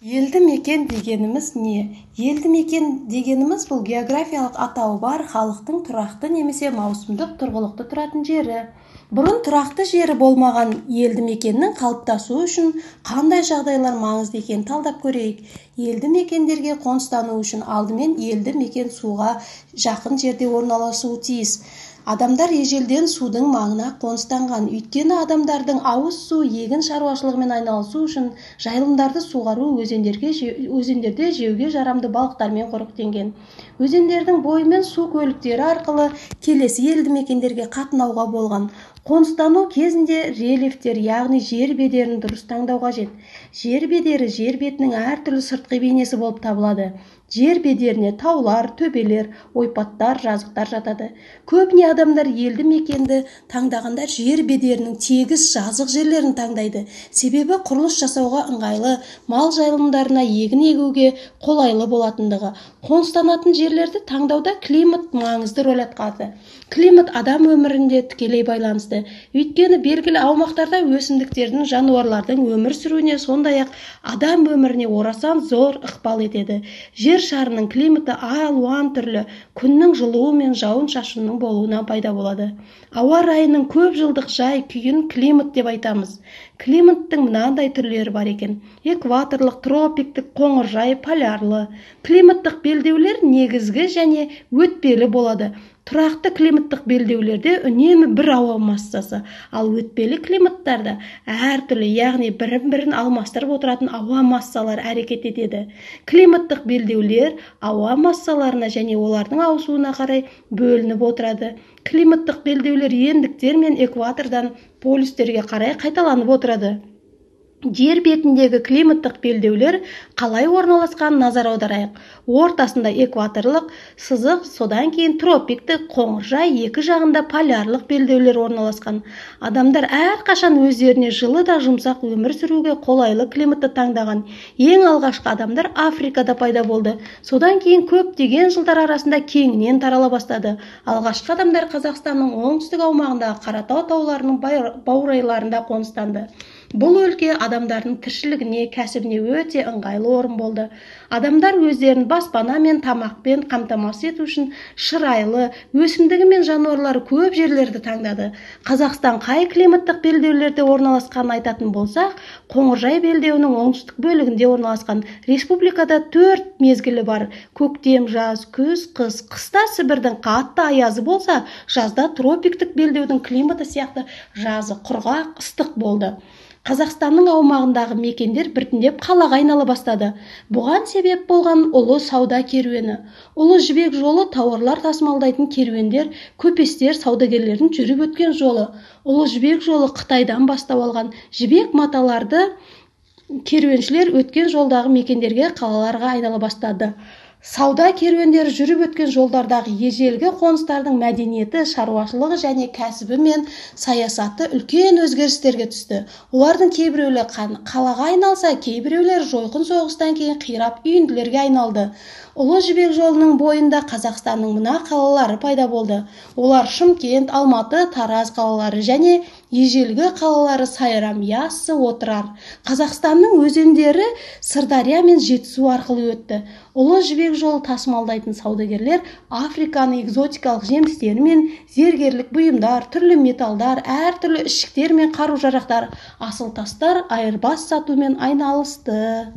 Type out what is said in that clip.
Елді мекен дегеніміз не? Елді мекен дегеніміз бұл географиялық атауы бар халықтың тұрақты немесе маусымдық тұрғылықты тұратын жері. Бұрын тұрақты жері болмаған елді мекеннің қалыптасуы үшін қандай жағдайлар маңызды екенін талдап көрейік. Елді мекендерге қоныстану үшін алдымен елді мекен суға жақын жерде орналасуы тиіс. Адамдар ежелден судың маңына қоныстанған. Өйткені адамдардың ауыз су, егін шаруашылығымен айналысу үшін жайылымдарды суғару өзендерде жеуге жарамды балықтармен қоректенген. Өзендердің бойымен су көліктері арқылы келесі елді мекендерге қатынауға болған. Қоныстану кезінде рельефтер, яғни жер бедерін дұрыс таңдау қажет. Жер бедері жер бетінің әртүрлі сыртқы бейнесі болып табылады. Жер бедеріне таулар, төбелер, ойпаттар, жазықтар жатады. Көбіне адамдар елді мекенді таңдағанда жер бедерінің тегіс жазық жерлерін таңдайды. Себебі құрылыс жасауға ыңғайлы, мал жайылымдарына егін егуге қолайлы болатындығы. Қоныстанатын жерлерді таңдауда климат маңызды рөл атқарды. Климат адам өмірінде тікелей байланысты. Өйткені белгілі аумақтарда өсімдіктердің, жануарлардың өмір сүруіне, сондай-ақ адам өміріне орасан зор ықпал етеді. Жер шарының климаты алуан түрлі, күннің жылуы мен жауын-шашынның болуынан пайда болады. Ауа райының көп жылдық жай күйін климат деп айтамыз. Климаттың мынандай түрлері бар екен: экваторлық, тропиктік, қоңыржай, полярлы. Климаттық белдеулер негізгі және өтпелі болады. Тұрақты климаттық белдеулерде үнемі бір ауа массасы, ал өтпелі климаттарда әртүрлі, яғни бірін-бірін алмастырып отыратын ауа массалары әрекет етеді. Климаттық белдеулер ауа массаларына және олардың ауысуына қарай бөлініп отырады. Климаттық белдеулер ендіктер мен экватордан полюстерге қарай қайталанып отырады. Жер бетіндегі климаттық белдеулер қалай орналасқанын назар аударайық. Ортасында экваторлық сызық, содан кейін тропиктік, қоңыржай, екі жағында полярлық белдеулер орналасқан. Адамдар әрқашан өздеріне жылы да жұмсақ өмір сүруге қолайлы климатты таңдаған. Ең алғашқы адамдар Африкада пайда болды. Содан кейін көптеген жылдар арасында кеңінен тарала бастады. Алғашқы адамдар Қазақстанның оңтүстік аумағындағы Қаратау тауларының баурайларында қоныстанды. Бұл өлке адамдардың тіршілігіне, кәсібіне өте ыңғайлы орын болды. Адамдар өздерін баспана мен тамақпен қамтамасыз ету үшін шырайлы, өсімдігі мен жануарлары көп жерлерді таңдады. Қазақстан қай климаттық белдеулерде орналасқанын айтатын болсақ, Қоңыржай белдеуінің оңтүстік бөлігінде орналасқан. Республикада 4 мезгілі бар: көктем, жаз, күз, қыс. Қыста Сібірдің қатты аязы болса, жазда тропиктік белдеудің климаты сияқты жазы құрғақ, ыстық болды. Қазақстанның аумағындағы мекендер біртіндеп қалаға айнала бастады. Бұған себеп болған ұлы сауда керуені. Ұлы жібек жолы тауарлар тасымалдайтын керуендер, көпестер, саудагерлердің жүріп өткен жолы. Ұлы жібек жолы Қытайдан бастау алған. Жібек маталарды керуеншілер өткен жолдағы мекендерге, қалаларға айнала бастады. Сауда керуендері жүріп өткен жолдардағы ежелгі қоныстардың мәдениеті, шаруашылығы және кәсібі мен саясаты үлкен өзгерістерге түсті. Олардың кейбіреулері қалаға айналса, кейбіреулері жойқын соғыстан кейін қирап үйінділерге айналды. Ұлы жібек жолының бойында Қазақстанның мына қалалары пайда болды. Олар Шымкент, Алматы, Тараз қалалары және ежелгі қалалары Сайрам, Яссы, Отырар. Қазақстанның өзендері Сырдария мен Жетісу арқылы өтті. Ұлы жібек жолы тасымалдайтын саудагерлер Африканың экзотикалық жемістері мен зергерлік бұйымдар, түрлі металдар, әртүрлі ішіктер мен қару-жарақтар, асыл тастар, айырбас сатумен айналысты.